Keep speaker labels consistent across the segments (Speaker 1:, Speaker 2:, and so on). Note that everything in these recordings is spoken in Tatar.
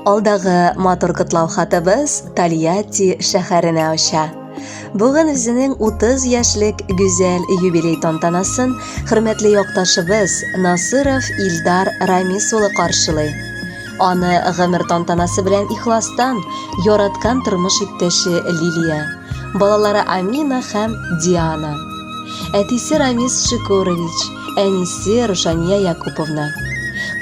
Speaker 1: Алдагы матур котлау хатыбыз Тольятти шәһәренә оча. Бүген үзенең 30 яшьлек гүзәл юбилей тантанасын хөрмәтле якташыбыз Насыров Илдар Рамис улы каршылый. Аны гомер тантанасы белән ихластан яраткан тормыш иптәше Лилия, балалары Амина һәм Диана. Әтисе Рамис Шикурович, әнисе Рушания Якуповна.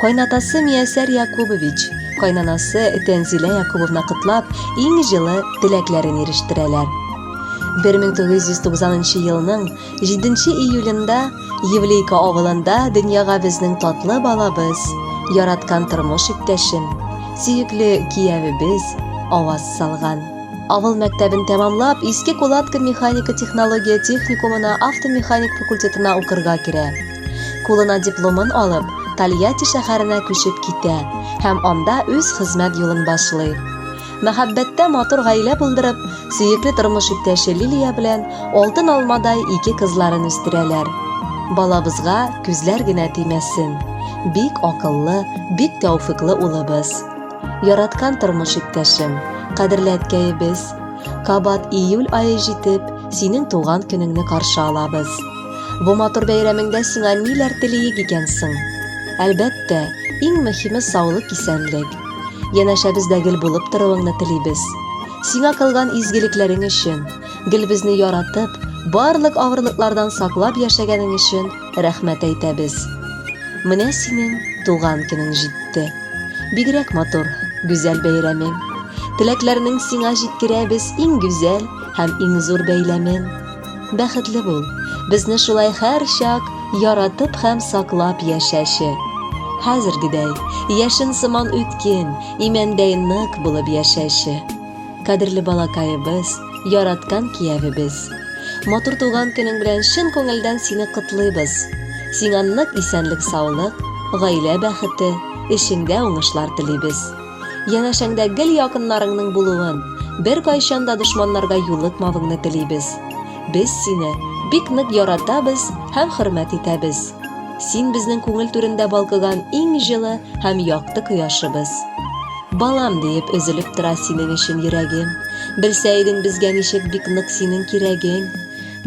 Speaker 1: Кайнатасы Миясәр Якубович, кайнанасы Тәнзилә Якубовна котлап, иң җылы теләкләрен ирештерәләр. 1990 елның 7 июлендә Евлейка авылында дөньяга безнең татлы балабыз, яраткан тормыш иптәшем, сөекле киявебез аваз салган. Авыл мәктәбен тәмамлап, Иске Кулатка механика-технология техникумына автомеханик факультетына укырга керә. Кулына дипломын алып, Тольятти шәһәренә күчеп китә һәм анда үз хезмәт юлын башлый. Мәхәббәттә матур гаилә булдырып, сөекле тормыш иптәше Лилия белән алтын алмадай ике кызларын үстерәләр. Балабызга күзләр генә тимәсен. Бик акыллы, бик тәүфиклы улыбыз. Яраткан тормыш иптәшем, кадерле әткәебез, кабат июль ае җитеп, синең туган көнеңне каршы алабыз. Бу матур бәйрәмеңдә сиңа ниләр телиек икән соң? Әлбәттә, иң мөһиме саулык, исәнлек. Янәшәбездә гел булып торуыңны телибез. Сиңа кылган изгелекләрең өчен, гел безне яратып, барлык авырлыклардан саклап яшәгәнең өчен рәхмәт әйтәбез. Менә синең туган көнең җитте. Бигрәк матур, гүзәл бәйрәмең. Теләкләрнең сиңа җиткерәбез иң гүзәл һәм иң зур бәйләмен. Бәхетле бул, безне шулай һәрчак яратып һәм саклап яшәче. Хәзергедәй, яшен сыман үткен, имәндәй нык булып яшәче. Кадерле балакаебыз, яраткан киявебез. Матур туган көнең белән чын күңелдән сине котлыйбыз. Сиңа нык исәнлек-саулык, гаилә бәхете, эшеңдә уңышлар телибез. Янәшәңдә гел якыннарыңның булуын, беркайчан да дошманнарга юлыкмавыңны телибез. Без сине бик нык яратабыз һәм хөрмәт итәбез. Син безнең күңел түрендә балкыган иң җылы һәм якты кояшыбыз. Балам диеп өзелеп тора синең өчен йөрәгем. Белсә идең безгә ничек бик нык синең кирәгең.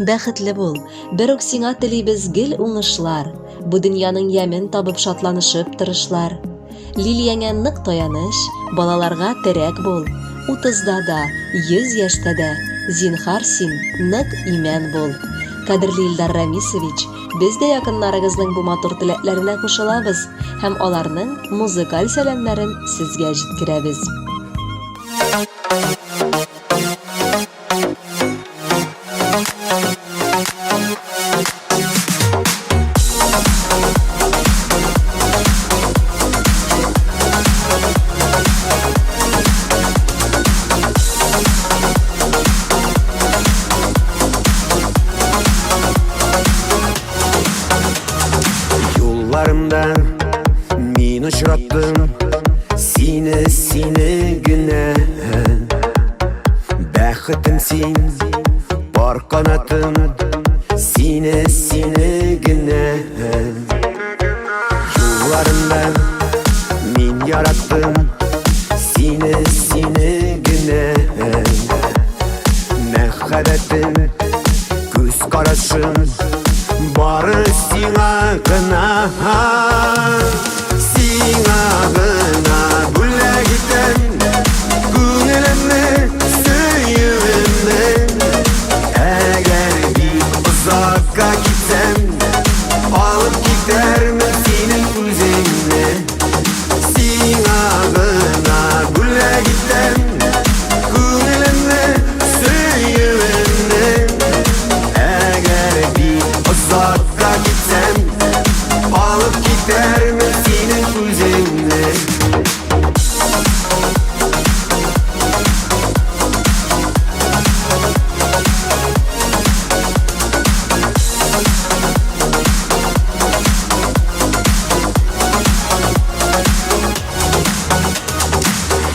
Speaker 1: Бәхетле бул, бер үк сиңа телибез гел уңышлар. Бу дөньяның ямен табып шатланышып тырышлар. Лилияңә нык таяныч, балаларга терәк бул. Утызда да, 100 яшьтә дә, зинһар син, нык имән бул. Кадерле Илдар Рамисович, Без дә якыннарыгызның бу матур теләкләренә кушылабыз һәм аларның музыкаль сәламнәрен сезгә җиткерәбез.
Speaker 2: Юлларымда мин очраттым сине, сине генә. Бәхетем син, пар канатым, сине, сине генә. Юлларымда мин яраттым сине, сине генә. Мәхәббәтем, күз карашым бары сиңа гына. Сиңа гына бүләк итәм күңелемне, сөюемне. Әгәр бик озакка китсәм, алып китәрмен синең үзеңне. Сиңа гына бүләк итәм күңелемне, сөюемне. Әгәр бик озакка китсәм, алып китәрмен синең үзеңне.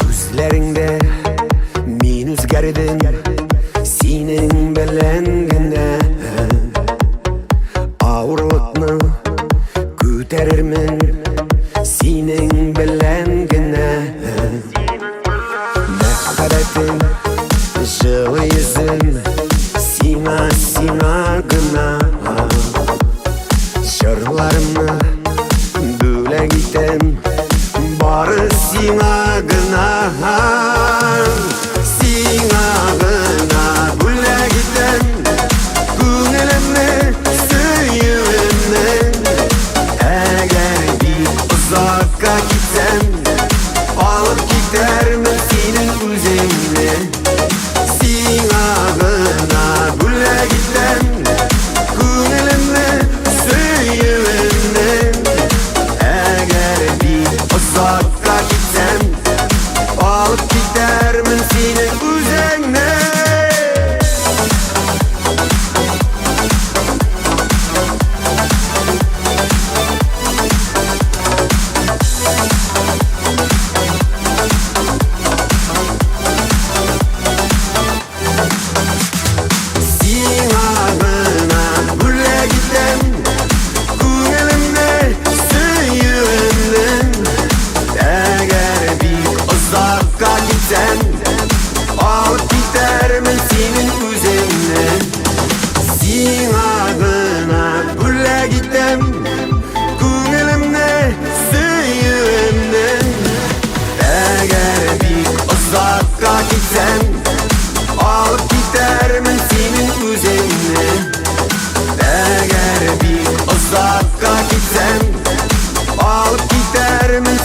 Speaker 2: Күзләреңдә мин үзгәрдем синең белән генә. Авырлыкны күтәрермен синең белән генә. итәм бары сиңа гына. Сиңа гына бүләк итәм күңелемне, сөюемне. Әгәр бик озакка китсәм, алып китәрмен синең үзеңне. Сиңа гына бүләк итәм күңелемне, сөюемне. Әгәр бик озакка китсәм, алып китәрмен синең үзеңне. Сиңа гына бүләк итәм күңелемне, сөюемне. Әгәр бик озакка китсәм, алып китәрмен синең үзеңне. Сиңа гына бүләк итәм күңелемне, сөюемне. Әгәр бик озакка китсәм, алып китәрмен синең үзеңне. Әгәр бик озакка китсәм, алып китәрмен.